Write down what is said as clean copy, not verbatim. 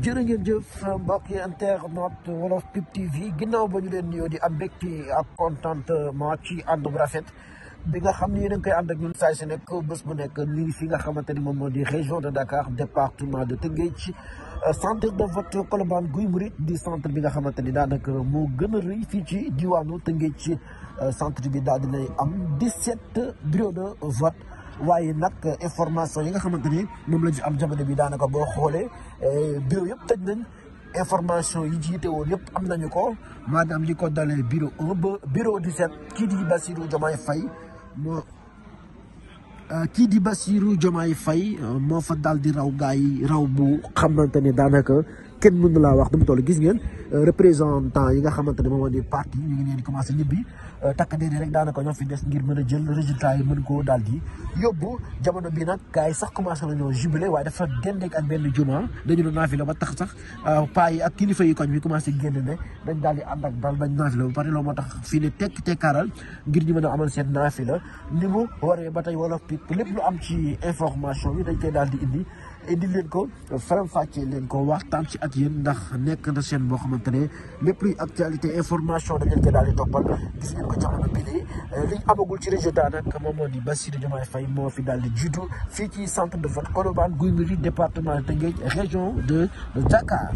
jërë ngeen jëf mbokk yi internaute Wolof Pip TV ginnaaw ba ñu leen nuyoo di am mbégte ak contentement ci ànd bu rafet bi nga xam ni yéen a ngi koy ànd ak ñun saa si nekk bés bu nekk nii fi nga xamante ni moom moo di région de Dakar département de Tëngéej centre de vote Colobane Guy Marius di centre bi nga xamante ni daanaka moo gën a rëy fii ci diwaanu Tëngéej centre bi daal dinay am 17 bureaux de vote. waaye nag information yi nga xamante ni moom la ñu am jamono bi daanaka boo xoolee bureau yëpp tëj nañ information yi jiite woon yëpp am nañu ko maanaam li ko dalee bureau 1 ba bureau 17 kii di Bassirou Diomaye Faye moo fa daal di raw gaa yi raw bu xamante ni daanaka kenn mënu laa wax du mu toll gis ngeen représentant yi nga xamante ne moom moo di parti ñu ngi leen di commencé ñibbi takk déedéet rek daanaka ñoo fi des ngir mën a jël résultat yi mën koo daal di yóbbu jamono bi nag gars yi sax commencé nañoo jubilé waaye dafa dendeek ak benn juma dañu doon naafila ba tax sax paa yi ak kilifa yi koñ bi commencé génn ne dañ daal di ànd ak daal bañ naafila ba pare loolu moo tax fii ne tekkaaral ngir ñu mën a amal seen naafila ni mu waree ba tey Wolof Pip lépp lu am ci information yi dañ koy daal di indi leen ko faram-fàccee leen ko waxtaan ci ak yéen ndax nekk na seen boo xamante ne lépp luy actualité information dañ leen koy daal di toppal gis ngeen ko jamono bi nii liñ amagul ci résultat nag moom moo di Bassirou Diomaye Faye moo fi daal di jiitu fii ci centre de vote Colobane Guy Marius département de Tëngéej région de Dakar.